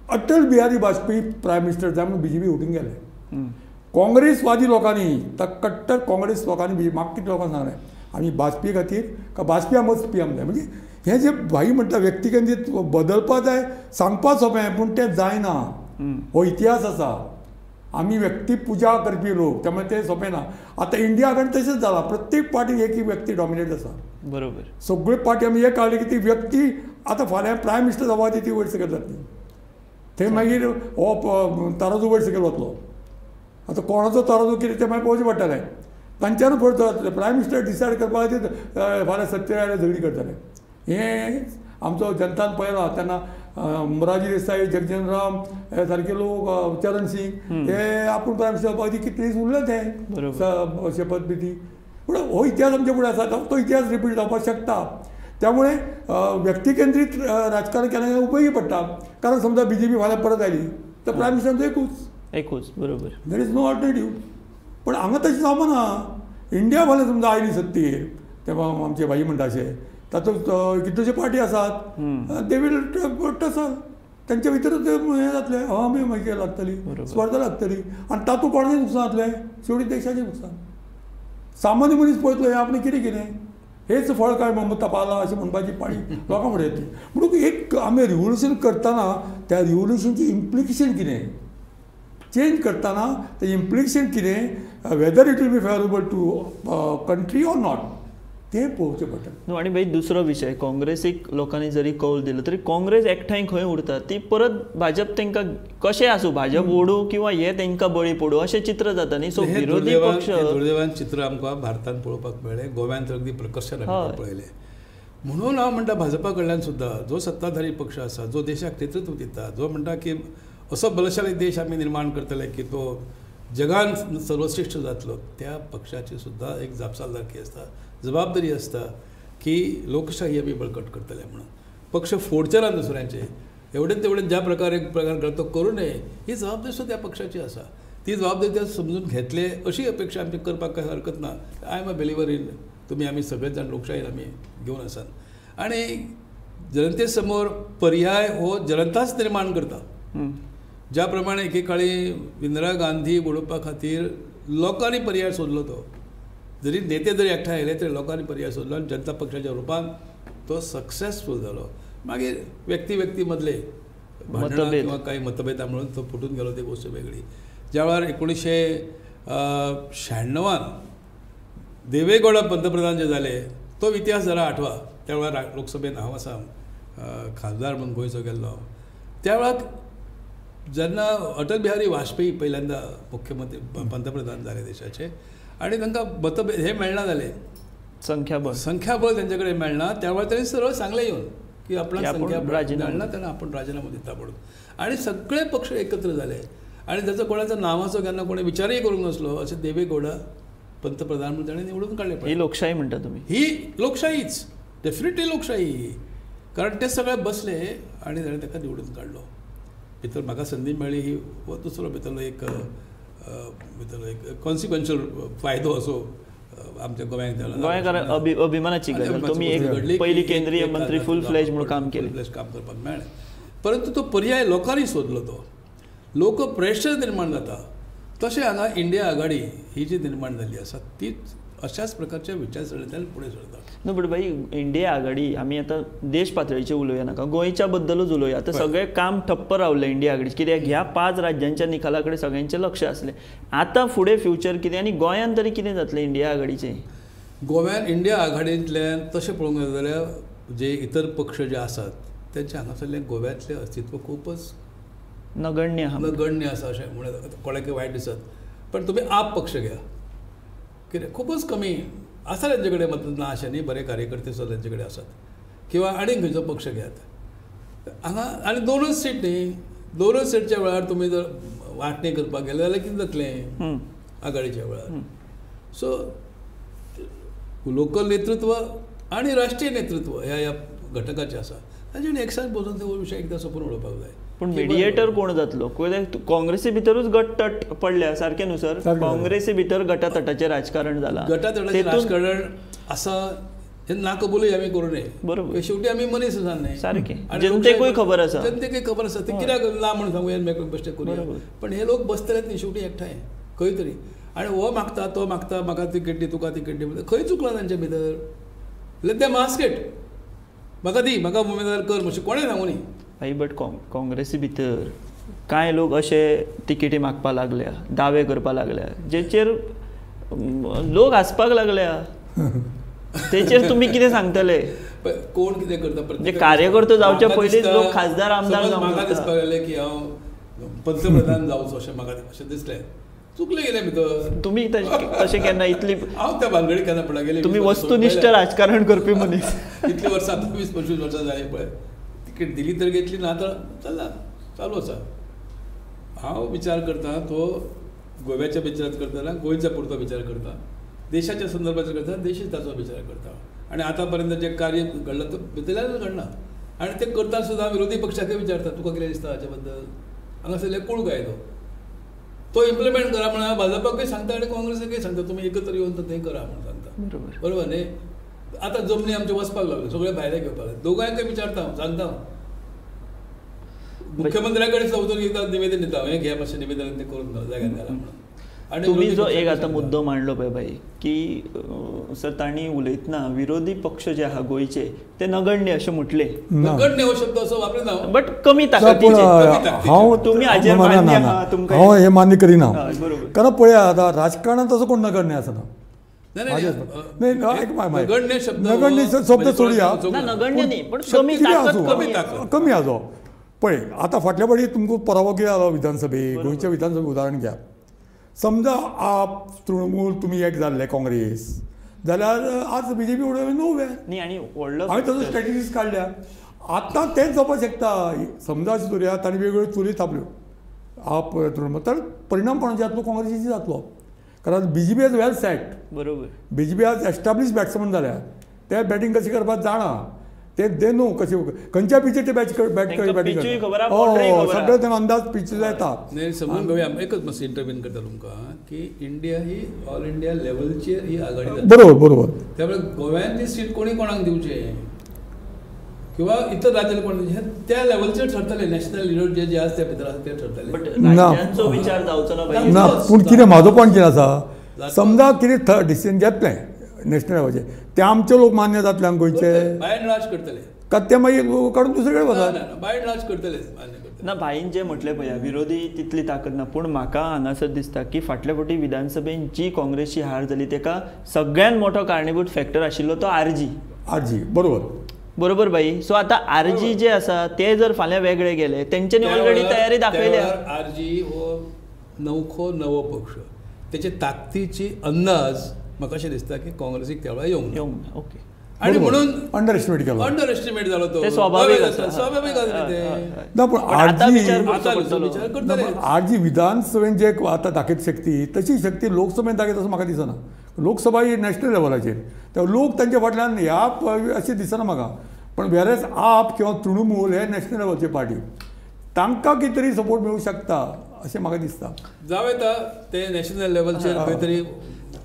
अटल बिहारी वाजपेयी प्रायम मिनिस्टर जाय म्हणून बीजेपी उठून गेले. काँग्रेसवादी लोकांनी, कट्टर काँग्रेस लोकांनी म्हाका कितल्या लोकांनी सांगलें आमी वाजपेयी खातीर का वाजपेयी आमच पी एम जाय. म्हणजे हें जे भाई म्हणटा व्यक्ती केंद्रीत बदलपा जाय, सांगपा सोंपें पूण तें जायना. हो इतिहास आसा, आमी व्यक्ती पुजा करपी लोक, त्यामुळे तें सोंपें ना. आतां इंडिया आघाडी तशेंच जालां, प्रत्येक पार्टी एक एक व्यक्ती डॉमिनेट आसा, बरोबर, सगळ्यो पार्टी आमी एक काडली की ती व्यक्ती आतां फाल्यां प्रायम मिनिस्टर जावपा ती वयर सकयल जातली, थंय मागीर हो तराजू वयर सकयल वतलो. आतां कोणाचो तराजू कितें तें मागीर पळोवचें पडटलें, तांच्यानूच फुडें जातलें. प्रायम मिनिस्टर डिसायड करपा खातीर फाल्यां सत्तेर आयल्यार झगडी करतले. हें आमचो जनतान पळयला. तेन्ना मोरारजी देसाई, जगजीवन राम हे सारके लोक, चरण सिंग हे आपूण प्रायम मिनिस्टर जावपा खातीर कितले दीस उरले ते शपथविधी. पूण हो इतिहास आमच्या फुडें आसा, तो इतिहास रिपीट जावपाक शकता. त्यामुळे व्यक्तिकेंद्रीत राजकारण केल्याने उपयोगी पडटा. कारण समजा बीजेपी फाल्यां परत आयली तर प्रायम मिनिस्टर एकूच एकूच, बरोबर, there is no alternative. पण हांगा तशें जावपा ना. इंडिया फाल्यां समजा आयली सत्तेर, तेन्ना आमचे भाई म्हणटा अशें तातूंत कितल्योश्यो पार्टी आसात, they will tussle, तांच्या भितरूच हें जातलें, हमी मागीर लागतली, स्पर्धा लागतली, आनी तातूंत कोणाचें नुकसान जातलें, शेवटी देशाचें नुकसान. सामान्य मनीस पळयतलो हें आपणें कितें केलें, हेच फळ काय ममता पावलां अशें म्हणपाची पाळी लोकां फुडें येतली. म्हणून एक आमी रिव्होल्युशन करतना त्या रिव्होल्युशनची इम्प्लिकेशन कितें, चेंज करतना तें इम्प्लिकेशन कितें, whether it will be favourable to country or not, तें पळोवचें पडटा. न्हू. आनी भाई दुसरो विशय, काँग्रेसीक लोकांनी जरी कौल दिलो तरी काँग्रेस एकठांय खंय उरता ती परत भाजप तांकां कशें आसूं, भाजप ओडूं किंवा हे तांकां बळी पडूं अशें चित्र जाता न्ही. सो विरोधी पक्ष दुर्दैवान चित्र आमकां भारतांत पळोवपाक मेळ्ळें, गोव्यांत अगदी प्रकर्षान आमकां पळयलें. म्हणून हांव म्हणटा भाजपा कडल्यान सुद्दां जो सत्ताधारी पक्ष आसा, जो देशाक नेतृत्व दिता, जो म्हणटा की असो बलशाली देश आमी निर्माण करतले की तो जगान सर्वश्रेष्ठ जातलो, त्या पक्षाची सुद्दां एक जापसालदारकी आसता, जबाबदारी आसता की लोकशाही आमी बळकट करतले म्हणून. पक्ष फोडचे ना दुसऱ्यांचे, एवढेच तेवढेच ज्या प्रकारे एक प्रकार घडतो करू नये, ही जबाबदारी सुद्दां त्या पक्षाची आसा. ती जबाबदारी ते समजून घेतले अशी अपेक्षा आमची करपाक कांय हरकत ना. I am a believer in तुमी आमी सगळेच जाण लोकशाहीन आमी घेवन आसात आनी जनते समोर पर्याय हो जनताच निर्माण करता. ज्या प्रमाणे एकेकाळी इंदिरा गांधी उडोवपा खातीर लोकांनी पर्याय सोदलो, तो जरी नेते जरी एकठांय आयले तरी लोकांनी पर्याय सोदलो आनी जनता पक्षाच्या रुपान तो सक्सेसफूल जालो. मागीर व्यक्ती व्यक्ती मदले भांडणां किंवा काही मतभेदा म्हणून तो फुटून गेलो, ती गोश्ट वेगळी. ज्या वेळार 1996 देवेगौडा पंतप्रधान जे जाले तो इतिहास जरा आठवा. त्या वेळार लोकसभेन हांव आसा खासदार म्हणून गोंयचो गेल्लो. त्या वेळार जेन्ना अटल बिहारी वाजपेयी पहिल्यांदा मुख्यमंत्री पंतप्रधान जाले देशाचे आनी तांकां मतभेद हे मेळना जाले, संख्याबळ संख्याबळ तांचे कडेन मेळना, त्या वेळार तांणी सरळ सांगलें येवन की आपणाक संख्याबळ मेळना तेन्ना आपूण राजिनामो दिता म्हणून. आनी सगळे पक्ष एकत्र जाले आनी ताचो कोणाचो नांवाचो केन्ना कोणें विचारय करूंक नासलो अशें देवेगौडा पंतप्रधान म्हणून ताणें निवडून काडले. ही लोकशाही म्हणटा तुमी? ही लोकशाहीच, डेफिनेटली लोकशाही, कारण ते सगळे बसले आनी ताणें ताका निवडून काडलो. भितर म्हाका संदी मेळ्ळी ही हो दुसरो भितरलो एक भितरलो एक कॉन्सिक्वन्शियल फायदो असो आमच्या गोंयांक जाला. गोंयकार अभिमानाची गजाल, तुमी एक पयली केंद्रीय मंत्री फूल फ्लॅज म्हणून काम केलें, फ्लॅज काम करपाक मेळ्ळें. परंतु तो पर्याय लोकांनी सोदलो, तो लोक प्रेशर निर्माण जाता. तशें हांगा इंडिया आघाडी ही जी निर्माण जाल्ली आसा ती अशाच प्रकारच्या विचारसरणींतल्यान फुडें सरता. न्हू बट भाई इंडिया आघाडी आमी आतां देश पातळीचेर उलोवया नाका, गोंयच्या बद्दलूच उलोवया. आतां सगळें काम ठप्प रावलें इंडिया आघाडी, कित्याक ह्या 5 राज्यांच्या निकाला कडेन सगळ्यांचें लक्ष आसलें. आतां फुडें फ्युचर कितें आनी गोंयांत तरी कितें जातलें इंडिया आघाडीचें? गोव्यान इंडिया आघाडींतल्यान तशें पळोवंक गेलें जाल्यार जे इतर पक्ष जे आसात तेंचें हांगासरलें गोव्यांतलें अस्तित्व खूबच नगण्य नगण्य आसा अशें म्हणून कोणाकय वायट दिसत, पण तुमी आप पक्ष घ्या कितें खुबूच कमी आसा तेंचे कडेन, मत ना अशें न्ही, बरे कार्यकर्ते सुद्दां तेंचे कडेन आसात किंवा आनीक खंयचो पक्ष घेयात हांगा. आनी दोनूच सीट न्ही, दोनूच सीटच्या वेळार तुमी जर वांटणी करपाक गेले जाल्यार कितें जातलें आघाडीच्या वेळार. सो लोकल नेतृत्व आनी राष्ट्रीय नेतृत्व ह्या ह्या घटकाचें आसा, तांचे एकसार बसून ते विशय एकदां सोंपून उडोवपाक जाय. पूण मिडिएटर कोण जातलो? काँग्रेसी भितरूच गटतट पडल्या सारकें न्हू सर? काँग्रेसी भितर गटातटाचें राजकारण जालां, गटातटाचें राजकारण आसा हें ना कबूलय आमी करूं नये. बरोबर, शेवटी आमी मनीस आसा न्ही, सारकें, जनतेकूय खबर आसा, जनतेकूय खबर आसा ते कित्याक ना म्हणून सांगूया मेकळो बेश्टे करूया, पण हे लोक बसतलेच न्ही शेवटी एकठांय खंय तरी. आनी हो मागता तो मागता, म्हाका तिकेट दी तुका तिकेट दी, खंय चुकलां तांचे भितर? लेट देम आस्क it, म्हाका दी, म्हाका उमेदवार कर अशें कोणें सांगू न्ही. भाई बट काँग्रेसी भितर कांय लोक अशे तिकेटी मागपाक लागल्या, दावे करपाक लागल्या, जेचेर लोक हांसपाक लागल्या, तेचेर तुमी कितें सांगतले? कोण कितें करता? म्हणजे कार्यकर्तो जावचे पयलींच लोक खासदार आमदार जावंक म्हाका दिसपाक लागलें की हांव पंतप्रधान जावचो अशें म्हाका अशें दिसलें. चुकलें गेलें भितर. तुमी तशें केन्ना इतली हांव त्या भानगडीक केन्ना पडला गेले. तुमी वस्तुनिश्ठ राजकारण करपी मनीस. इतलीं वर्सां आतां 20-25 वर्सां जालीं पळय, तिकेट दिली तर घेतली, ना तर चल्ला चालू आसा. हांव विचार करता तो गोव्याच्या विचार करतना गोंयच्या पुरतो विचार करता, देशाच्या संदर्भात करता देशहिताचो विचार करता. आनी आतां पर्यंत जें कार्य घडलां तें भितरल्यानूच घडना, आनी तें करता सुद्दां विरोधी पक्षाकय विचारता तुका कितें दिसता हाचे बद्दल, हांगासरले कोण कायदो तो इम्प्लिमेंट करा म्हणून भाजपाकय सांगता आनी काँग्रेसीकय सांगता तुमी एकत्र येवन तें करा म्हणून सांगता. बरोबर, बरोबर न्ही? आतां जमनी आमच्यो वचपाक लागल्यो, सगळे भायले घेवपाक लागले, दोगांयकय विचारता हांव, सांगता हांव मुख्यमंत्र्या कडेन सुद्दां वचून एकदां निवेदन दिता, हें घे मातशें निवेदन तें करून जाग्यार घाला म्हणून. आनी तुमी जो एक आतां मुद्दो मांडलो पळय भाई की सर तांणी उलयतना विरोधी पक्ष जे आहा गोंयचे ते नगण्य अशें म्हटलें. नगण्य हो शब्द असो वापरिना, बट कमी ताकदीचे. हांव तुमी हाजेर मान्य आहा? तुमकां हांव हें मान्य करिना, कारण पळया आतां राजकारणांत तसो कोण नगण्य आसना. नगण्य शब्द सोडया, नगण्य न्ही पण कमी ताकद, कमी आसो. पळय आतां फाटल्या फावटी तुमकां पराभव कितें जालो विधानसभे, गोंयच्या विधानसभे उदाहरण घ्या. समजा आप तृणमूल तुमी एक जाल्ले काँग्रेस जाल्यार आज बीजेपी उडोवप नो वे न्ही. आनी व्हडलो हांवें ताजो स्ट्रेटजीस काडल्या, आतां तेंच जावपाक शकता. समजा अशें धरुया तांणी वेगवेगळ्यो चुली थापल्यो आप तृणमूल, तर परिणाम कोणाचो जातलो? काँग्रेसीचो जातलो, कारण बीजेपी आज वेल सेट. बरोबर, बीजेपी आज एस्टाब्लीश बॅट्समन जाल्या, ते बॅटींग कशी करपाक जाणा, ते they know कशें खंयच्या पिचेर ते बॅट बॅटींग सगळें ते अंदाज पिचीचो येता. नाही समजून घेवया, एकच मातशें इंटरव्हीन करता तुमकां की इंडिया ही ऑल इंडिया लेवलचेर ही आघाडी जाता. बरोबर बरोबर, त्यामुळे गोव्यान ती सीट कोणी कोणाक दिवचे किंवा इतर राज्याला कोण दिवचे त्या लेवलचेर ठरतले, नॅशनल लिडर जे जे आसा त्या भितर आसा ते ठरतले. बट राज्यांचो विचार जावचो ना. ना, पूण कितें म्हाजो पॉयंट कितें आसा, समजा कितें डिसिजन घेतलें नॅशनल लेवलाचेर ते आमचे लोक मान्य जातले आमकां गोंयचे, बाय एंड लार्ज करतले का ते मागीर काडून दुसरे कडेन वतात? बाय एंड लार्ज करतले, मान्य करतले. ना भाईन जें म्हटलें पळय विरोधी तितली ताकद ना, पूण म्हाका हांगासर दिसता की फाटल्या फावटी विधानसभेन जी काँग्रेसची हार जाली तेका सगळ्यात मोठो कारणीभूत फॅक्टर आशिल्लो तो आरजी. आरजी बरोबर बरोबर भाई. सो आतां आरजी जे आसा ते जर फाल्यां वेगळे गेले, तेंच्यांनी ऑलरेडी तयारी दाखयल्या. आरजी हो नवखो नवो पक्ष, तेचे ताकदीची अंदाज म्हाका अशें दिसता की काँग्रेसीक त्या वेळार येवंक ना. ओके, आनी म्हणून अंडर एस्टिमेट केलो, अंडर एस्टिमेट जालो तो, स्वाभावीक आसा, स्वाभावीक आसा तें. ना पूण आरजी विधानसभेन जे आतां दाखयत शक्ती तशी शक्ती लोकसभेन दाखयत असो म्हाका दिसना. लोकसभा ही नॅशनल लेवलाचेर, त्या लोक तांच्या फाटल्यान ह्या अशें दिसना म्हाका. पण वेरेज आप किंवा तृणमूल हे नॅशनल लेवलचे पार्टी, तांकां कितें तरी सपोर्ट मेळूंक शकता अशें म्हाका दिसता. जावं येता ते नॅशनल लेवलचेर खंय तरी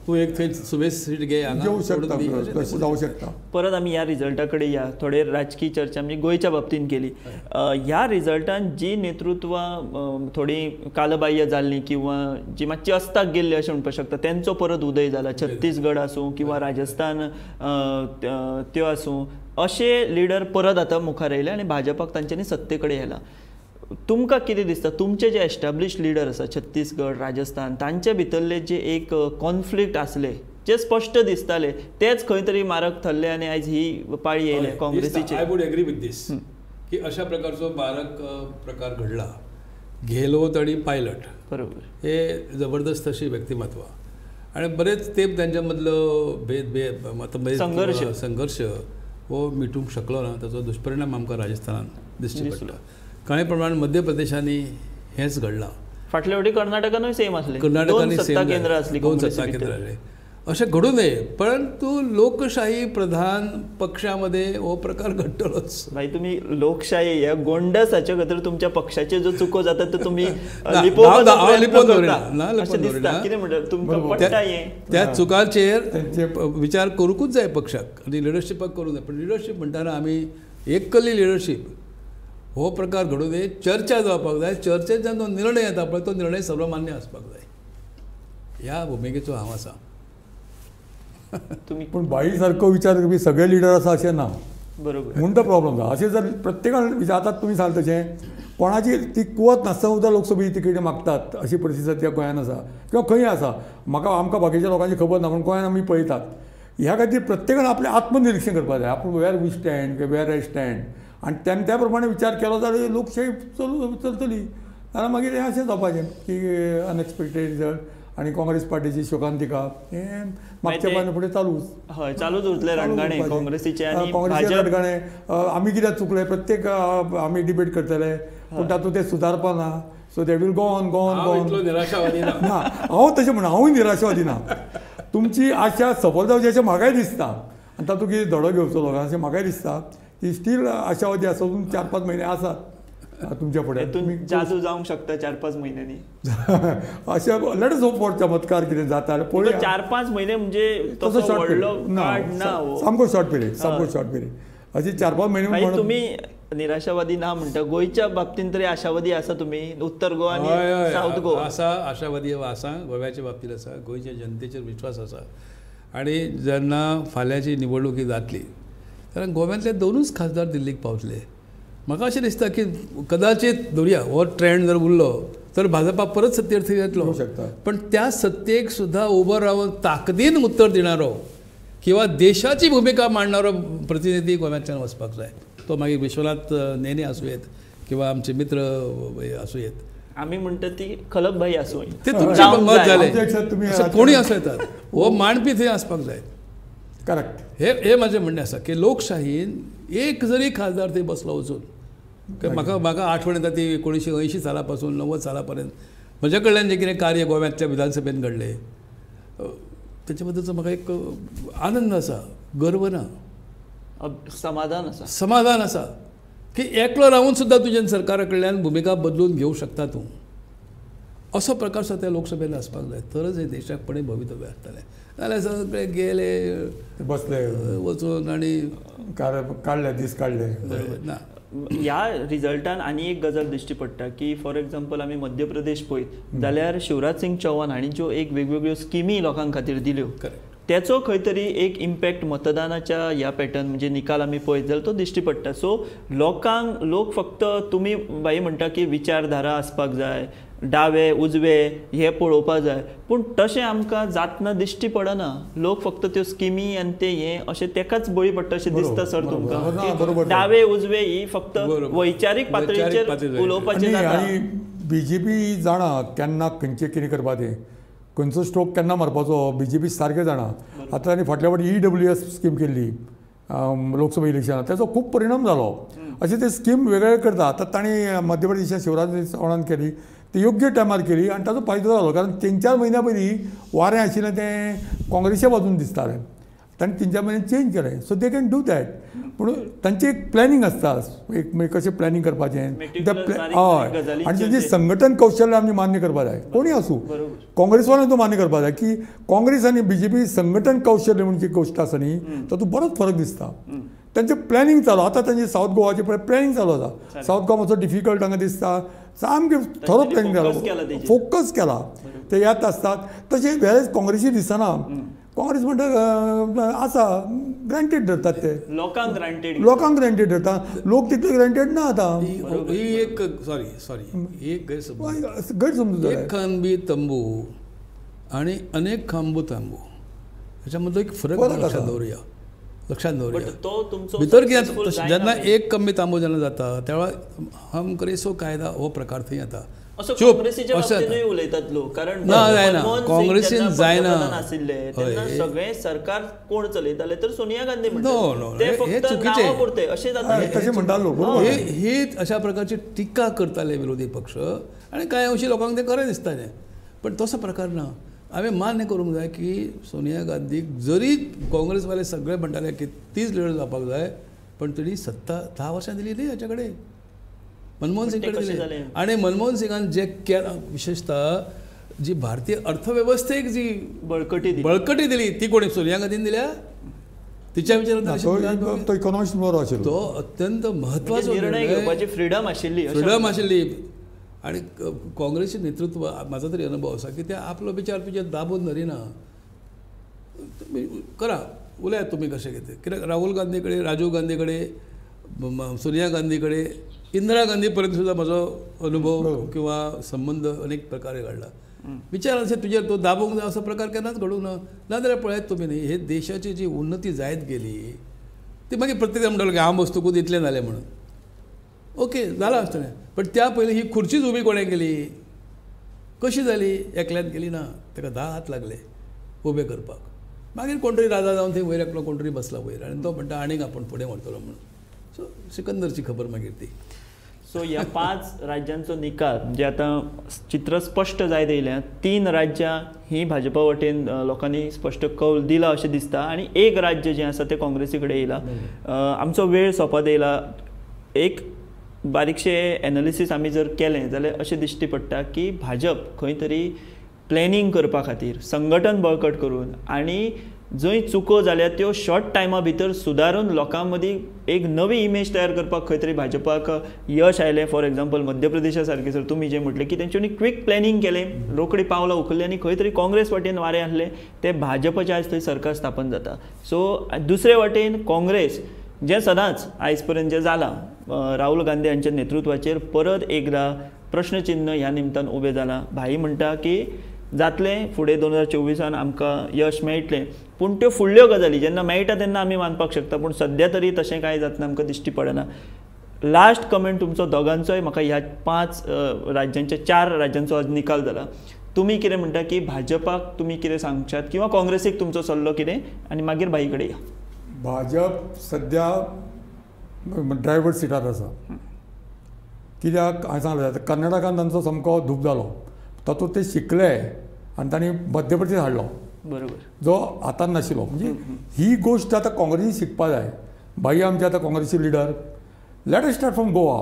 तूं एक थंय सुबेज सीट घे, घेवं शकता, तशें जावं शकता. परत आमी ह्या रिजल्टा कडेन या, थोडे राजकीय चर्चा आमी गोंयच्या बाबतींत केली. ह्या रिजल्टान जी नेतृत्वां थोडी कालबाह्य जाल्लीं किंवा जी मातशी अस्ताक गेल्ली अशें म्हणपाक शकता तेंचो परत उदय जाला. छत्तीसगड आसूं किंवा राजस्थान त्यो आसूं, अशे लिडर परत आतां मुखार येयले आनी भाजपाक तांच्यांनी सत्ते कडेन व्हेला. तुमकां कितें दिसता तुमचे जे एस्टाब्लिश लिडर आसा छत्तीसगड राजस्थान तांचे भितरले जे एक कॉन्फ्लिक्ट आसले जे स्पश्ट दिसताले तेच खंय तरी मारक थरले आनी आयज ही पाळी येयले काँग्रेसीचे. I would agree with this की अशा प्रकारचो मारक प्रकार घडला. गेहलोत आणि पायलट बरोबर हे जबरदस्त अशी व्यक्तिमत्व आणि बरेच तेप त्यांच्यामधलं भेद मतभेद संघर्ष हो मिटूंक शकलो ना, ताचो दुष्परिणाम आमकां राजस्थानान दिश्टी पडटा. कांय प्रमाण मध्य प्रदेशांनी हेंच घडलां. फाटल्या फावटी कर्नाटकानूय सेम आसलें, कर्नाटकानूय सत्ता केंद्र आसली, दोन सत्ता केंद्र आसले. अशें घडूं नये, परंतु लोकशाही प्रधान पक्षामध्ये हो प्रकार घडटलोच. भाई तुम्ही लोकशाही ह्या गोंडस हाचे खातीर तुमच्या पक्षाचे जो चुको जातात ते तुम्ही लिपोवपाचो प्रयत्न अशें दिसता. कितें म्हणटा तुमकां पडटा हें? त्या चुकांचेर विचार करूंकूच जाय पक्षाक आनी लिडरशिपाक करूंक जाय. पण लिडरशीप म्हणटाना आमी एककल्ली लिडरशीप हो प्रकार घडूं नये, चर्चा जावपाक जाय. चर्चेच्यान जो निर्णय येता पळय तो निर्णय सर्वमान्य आसपाक जाय. ह्या भुमिकेचो हांव आसा. तुम्ही पूण बाई सारको विचार करपी सगळे लिडर आसा अशें ना, बरोबर, म्हूण तो प्रॉब्लम जाता. अशें जर प्रत्येकान विचार, आतां तुमी सांगता तशें कोणाची ती कुवत नासतना सुद्दां लोकसभेची तिकेटी मागतात अशी परिस्थिती सद्या गोंयान आसा किंवा खंय आसा. म्हाका आमकां बाकीच्या लोकांची खबर ना, पूण गोंयान आमी पळयतात. ह्या खातीर प्रत्येकान आपलें आत्मनिरिक्षण करपाक जाय, आपूण वेर we stand where I stand, आनी त्या प्रमाणे विचार केलो जाल्यार लोकशाही चलतली. जाल्यार मागीर हें अशें जावपाचें की अनएक्सपेक्टेड रिजल्ट आनी काँग्रेस पार्टीची शोकांतिका हें मागच्या पान फुडें चालूच, हय चालूच उरतलें रणगाणें काँग्रेसीचें आनी काँग्रेसीचें रणगाणें. आमी कित्याक चुकले प्रत्येक आमी डिबेट करतले, पूण तातूंत तें सुदारपा ना. So they will go on go on go on. निराशावादी ना हांव तशें म्हणना, हांवूय निराशावादी ना. तुमची आशा सफल जावची अशें म्हाकाय दिसता आनी तातूंत कितें धडो घेवचो लोकांक अशें म्हाकाय दिसता की स्टील आशावादी आसा. अजून 4-5 म्हयने आसात तुमच्या फुडें, जादू जावंक शकता 4-5 म्हयन्यांनी. अशें let us hope for चमत्कार कितें जाता पळोवया. 4-5 म्हयने म्हणजे तसो शॉर्ट व्हडलो पिरियड काळ ना, ना, सामको शॉर्ट पिरियड, सामको शॉर्ट पिरियड. अशें 4-5 म्हयने. तुमी निराशावादी ना म्हणटा, गोंयच्या बाबतींत तरी आशावादी आसा तुमी? उत्तर गोवा आनी सावथ गोवा आसा, आशावादी आसा. गोव्याच्या बाबतींत आसा, गोंयच्या जनतेचेर विश्वास आसा. आनी जेन्ना फाल्यांची निवडणुकी जातली कारण गोव्यांतले 2 खासदार दिल्लीक पावतले. म्हाका अशें दिसता की कदाचित धरुया हो ट्रेंड जर उरलो तर भाजपा परत सत्तेर थंय येतलो शकता, पण त्या सत्तेक सुद्दां उबो रावन ताकदीन उत्तर दिणारो किंवा देशाची भुमिका मांडणारो प्रतिनिधी गोव्यांतल्यान वचपाक जाय. तो मागीर विश्वनाथ नेने आसूं येत किंवा आमचे मित्र आसूं येत, आमी म्हणटा ती खलप भाई आसूं येत, ते तुमचें मत जालें, कोणूय आसूं येतात, हो मांडपी थंय आसपाक जाय. करेक्ट. हे हे म्हाजें म्हणणें आसा की लोकशाहीन एक जरी खासदार थंय बसलो वचून, म्हाका म्हाका आठवण येता ती 1980 साला पासून 90 साला पर्यंत म्हज्या कडल्यान जें कितें कार्य गोव्यांतल्या विधानसभेन घडलें तेच्या बद्दलचो म्हाका एक आनंद आसा, गर्व ना, समाधान आसा, समाधान आसा की एकलो रावन सुद्दां तुज्यान सरकारा कडल्यान भुमिका बदलून घेवंक शकता तूं. असो प्रकार सुद्दां त्या लोकसभेन आसपाक जाय, तरच हें देशाक पणे भवितव्य आसतलें. नाजाल्यार सगळे गेले बसले वचून आनी काडले दीस काडले, बरोबर ना. ह्या रिजल्टान आनी एक गजाल दिश्टी पडटा की फॉर एग्जाम्पल आमी मध्य प्रदेश पळयत जाल्यार शिवराज सिंग चौहान हांणी ज्यो एक वेगवेगळ्यो स्किमी लोकां खातीर दिल्यो त्याचो खंय तरी एक इम्पॅक्ट मतदानाच्या ह्या पॅटर्न म्हणजे निकाल आमी पळयत जाल्यार तो दिश्टी पडटा. सो लोकांक लोक फक्त तुमी बाई म्हणटा की विचारधारा आसपाक जाय, डावे उजवे हे पळोवपाक जाय, पूण तशें आमकां जातना दिश्टी पडना. लोक फक्त त्यो स्किमी आनी ते हे अशें तेकाच बळी पडटा अशें दिसता सर तुमकां? डावे उजवे ही फक्त वैचारीक पातळीचेर उलोवपाचें जाता. आनी बीजेपी जाणा केन्ना खंयचें कितें करपा तें, खंयचो स्ट्रोक केन्ना मारपाचो बीजेपी सारकें जाणा. आतां आनी फाटल्या फावटी EWS scheme केल्ली लोकसभा इलेक्शनाक, ताचो खूब परिणाम जालो. अशें ते स्कीम वेगळे करता. आतां तांणी मध्य प्रदेशांत शिवराज चौहानान केली ती योग्य टायमार केली आनी ताचो फायदो जालो, कारण 3-4 म्हयन्या पयलीं वारें आशिल्लें तें काँग्रेसीच्या बाजून दिसतालें, तांणी 3-4 म्हयन्यान चेंज केलें. So they can do that. पूण तांचें एक प्लॅनिंग आसता, एक मागीर कशें प्लॅनिंग करपाचें, हय, आनी तांचें संघटन कौशल्य आमी मान्य करपाक जाय. कोणूय आसूं, काँग्रेसवाल्यान तो मान्य करपाक जाय की काँग्रेस आनी बीजेपी संघटन कौशल्य म्हणून जी गोश्ट आसा न्ही तातूंत बरोच फरक दिसता. तांचें प्लॅनिंग चालू आतां, तांचे सावथ गोवाचें पळय प्लॅनिंग चालू आसा. सावथ गोवा मातसो डिफिकल्ट हांगा दिसता, सामकें थरो प्लॅनिंग जालो, फोकस केला, ते येत आसतात. तशें वेळेस काँग्रेसी दिसना. काँग्रेस म्हणटा आसा ग्रांटेड धरतात ते, लोकांक ग्रांटेड, लोकांक ग्रांटेड धरता, लोक तितले ग्रांटेड ना आतां. ही एक सॉरी सॉरी एक गैरसमजूत. एक खांबी तंबू आनी अनेक खांबू तांबू, ह्याच्यामदलो एक फरक लक्षात दवरुया, लक्षात दवरुया. तो तुमचो भितर कितें जेन्ना एक कमी तांबो जेन्ना जाता त्या हम करे सो कायदा हो प्रकार थंय येता. असो काँग्रेसीच्या बाबतींतूय उलयतात लोक, कारण ना जायना काँग्रेसीन जायना आशिल्ले तेन्ना सगळें सरकार कोण चलयताले तर सोनिया गांधी म्हणटा. ते फक्त नांवा पुरते अशें जाता तशें म्हणटाले लोक. ही अशा प्रकारची टिका करताले विरोधी पक्ष आनी कांय अंशी लोकांक तें खरें दिसतालें, पण तसो प्रकार ना. हांवें मान्य करूंक जाय की सोनिया गांधीक जरी काँग्रेसवाले सगळे म्हणटाले की तीच लिडर जावपाक जाय, पण तिणी सत्ता 10 वर्सां दिली न्ही हाचे कडेन, मनमोहन सिंग कडेन दिली. आनी मनमोहन सिंगान जे केलां, विशेषतः जी भारतीय अर्थवेवस्थेक जी बळकटी दिली ती कोणी सोनिया गांधीन दिल्या? तिच्या विचारान तो इकॉनॉमिस्ट बरो आशिल्लो, तो अत्यंत म्हत्वाचो निर्णय घेवपाची फ्रिडम आशिल्ली, फ्रिडम आशिल्ली. आनी काँग्रेसचें नेतृत्व म्हाजो तरी अनुभव आसा की ते आपलो विचार तुजेर दाबून धरिना. करा उलयात तुमी कशें कितें, कित्याक राहुल गांधी कडेन, राजीव गांधी कडेन, सोनिया गांधी कडेन, इंदिरा गांधी पर्यंत सुद्दां म्हजो अनुभव किंवा संबंद अनेक प्रकारे घडला. विचार अशें तुजेर तो दाबूंक जाय असो प्रकार केन्नाच घडूंक ना. नाजाल्यार पळयात तुमी न्ही, हे देशाची जी उन्नती जायत गेली ती मागीर प्रत्येक जाण म्हणटालो की हांव बसतकूच इतलें जालें म्हणून, ओके जालां आसतलें, पण त्या पयलीं ही खुर्चीच उबी कोणें केली, कशी जाली? एकल्यान केली ना, ताका 10 हात लागले उबे करपाक. मागीर कोण तरी राजा जावन थंय वयर एकलो कोण तरी बसला वयर आनी तो म्हणटा आनीक आपूण फुडें व्हरतलो म्हणून. सो सिकंदरची खबर मागीर ती. सो ह्या 5 राज्यांचो निकाल जे आतां चित्र स्पश्ट जायत येयल्या, 3 राज्यां ही भाजपा वटेन लोकांनी स्पश्ट कौल दिला अशें दिसता आनी एक राज्य जें आसा तें काँग्रेसी कडेन येयलां. आमचो वेळ सोंपत येयला. एक बारीकशें एनालिसीस आमी जर केलें जाल्यार अशें दिश्टी पडटा की भाजप खंय तरी प्लॅनिंग करपा खातीर संघटन बळकट करून आनी जंय चुको जाल्या त्यो शॉर्ट टायमा भितर सुदारून लोकां मदीं एक नवी इमेज तयार करपाक खंय तरी भाजपाक यश आयलें. फॉर एग्जाम्पल मध्य प्रदेशा सारकें सर तुमी जें म्हटलें की तेंच्यांनी क्विक प्लॅनिंग केलें, रोखडी पावलां उखल्लीं आनी खंय तरी काँग्रेस वाटेन वारें आसलें तें भाजपाचें आयज थंय सरकार स्थापन जाता. सो दुसरे वाटेन काँग्रेस जें सदांच आयज पर्यंत जें जालां राहुल गांधी हांच्या नेतृत्वाचेर परत एकदां प्रश्नचिन्ह ह्या निमतान उबें जालां. भाई म्हणटा की जातलें फुडें 2024 आमकां यश मेळटलें, पूण त्यो फुडल्यो गजाली जेन्ना मेळटा तेन्ना आमी मानपाक शकता, पूण सद्या तरी तशें कांय जातना आमकां दिश्टी पडना. लास्ट कमेंट तुमचो दोगांचोय म्हाका ह्या 5 राज्यांच्या 4 राज्यांचो आज निकाल जाला, तुमी कितें म्हणटा की भाजपाक तुमी कितें सांगशात किंवा काँग्रेसीक तुमचो सल्लो कितें, आनी मागीर भाई कडेन या. भाजप सद्या ड्रायव्हर सिटार आसा, कित्याक हांवें सांगलें आतां कर्नाटकान तांचो सामको धूप जालो, तातूंत ते शिकले आनी तांणी मध्य प्रदेश हाडलो बरोबर, जो हातान नाशिल्लो. म्हणजे ही गोश्ट आतां काँग्रेसी शिकपा जाय. भाई आमचे आतां काँग्रेसी leader, let us start from Goa,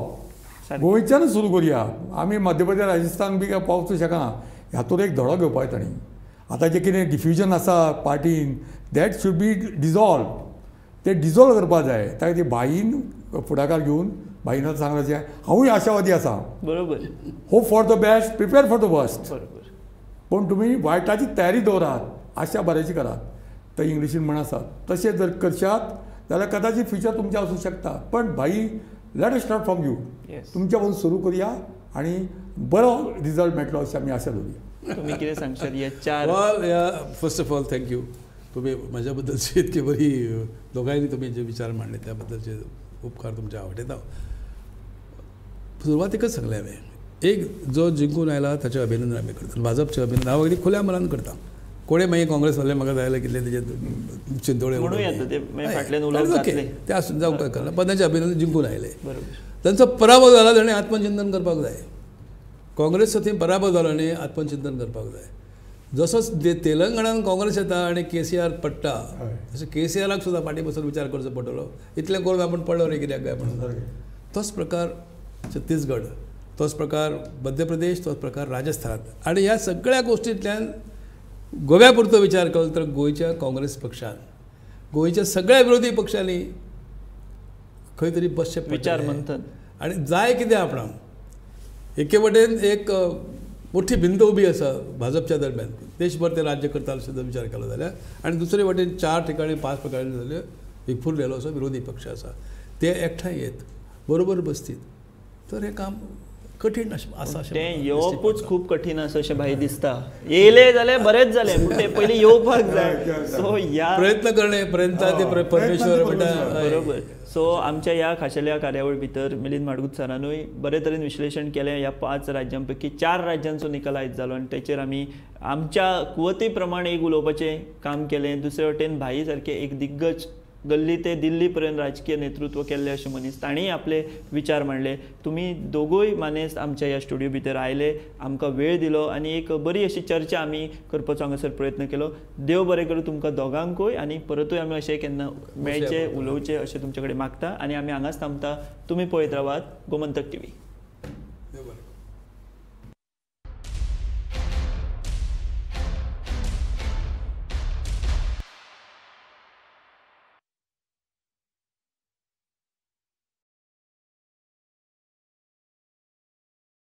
गोंयच्यानूच सुरू करुया. आमी मध्य प्रदेश राजस्थान बी पावचूं शकना, हातूंत एक धडो घेवपाक जाय तांणी. आतां जें कितें डिफ्युजन आसा पार्टीन, that should be dissolve, ते डिजॉल्व करपाक जाय. त्या खातीर भाईन फुडाकार घेवन भाईन आतां सांगलां, हांवूय आशावादी आसा बरोबर, hope for the best, prepare for the worst, बरोबर, पूण तुमी वायटाची तयारी दवरात, आशा बऱ्याची करात. तर इंग्लिशीन म्हण आसा, तशें जर करशात जाल्यार कदाचित फ्युचर तुमचें आसूं शकता. पण भाई let us start from you, तुमच्या पासून सुरू करुया आनी बरो रिजल्ट मेळटलो अशी आमी आशा दवरुया. तुमी कितें सांगशात ह्या 4? First of all thank you, तुमी म्हज्या बद्दलची इतकी बरी दोगांयनी तुमी जे विचार मांडले त्या बद्दलचे उपकार तुमचे आवडटा. सुरवातीकच सांगलें हांवें, एक जो जिंकून आयला ताचें अभिनंदन आमी करतात, भाजपचें अभिनंदन हांव अगदी खुल्या मनान करता. कोणे मागीर काँग्रेसवाले म्हाका जाय जाल्यार कितले तेजे चिंतोळे ओके ते आसून जावं काय करना, पण तांचें अभिनंदन जिंकून आयले. तांचो पराभव जाला ताणें आत्मचिंतन करपाक जाय. काँग्रेसचो थंय पराभव जालो न्ही, आत्मचिंतन करपाक जाय. जसोच तेलंगणान काँग्रेस येता आनी केसीआर पडटा, तशें केसीआराक सुद्दां फाटीं बसून विचार करचो पडटलो, इतलें करून आपूण पडलो रे कित्याक काय म्हणून. तोच प्रकार छत्तीसगड, तोच प्रकार मध्य प्रदेश, तोच प्रकार राजस्थानात. आनी ह्या सगळ्या गोश्टींतल्यान गोव्या पुरतो विचार केलो तर गोंयच्या काँग्रेस पक्षान, गोंयच्या सगळ्या विरोधी पक्षांनी खंय तरी बसचें विचार मंथन आनी जाय कितें आपणाक. एके वटेन एक मोठी भिंत उबी आसा भाजपच्या दरम्यान, देशभर ते राज्य करता अशें जर विचार केलो जाल्यार, आनी दुसरे वटेन 4 ठिकाणी 5 ठिकाणी जाल्यार विखुरलेलो असो विरोधी पक्ष आसा, ते एकठांय येत बरोबर बसतीत तर हें काम कठीण आसा. तें येवपूच खूब कठीण आसा अशें भाई दिसता. येयले जाल्यार बरेंच जालें, पूण तें पयलीं येवपाक जाय. सो ह्या प्रयत्न करणे प्रयत्न परमेश्वर म्हणटा. बरोबर. सो आमच्या ह्या खाशेल्या कार्यावळी भितर मिलिंद माडगूत सरानूय बरे तरेन विश्लेशण केलें. ह्या 5 राज्यां पैकी 4 राज्यांचो निकाल आयज जालो आनी तेचेर आमी आमच्या कुवती प्रमाण एक उलोवपाचें काम केलें. दुसरे वटेन भाई सारके एक दिग्गज गल्ली ते दिल्ली पर्यंत राजकीय नेतृत्व केल्ले अशे मनीस, तांणीय आपले विचार मांडले. तुमी दोगूय मानेस्त आमच्या ह्या स्टुडियो भितर आयले, आमकां वेळ दिलो आनी एक बरी अशी चर्चा आमी करपाचो हांगासर प्रयत्न केलो. देव बरें करूं तुमकां दोगांकूय आनी परतूय आमी अशें केन्ना मेळचे उलोवचे अशें तुमचे कडेन मागता आनी आमी हांगाच थांबता. तुमी पळयत रावात गोमंतक टीव्ही.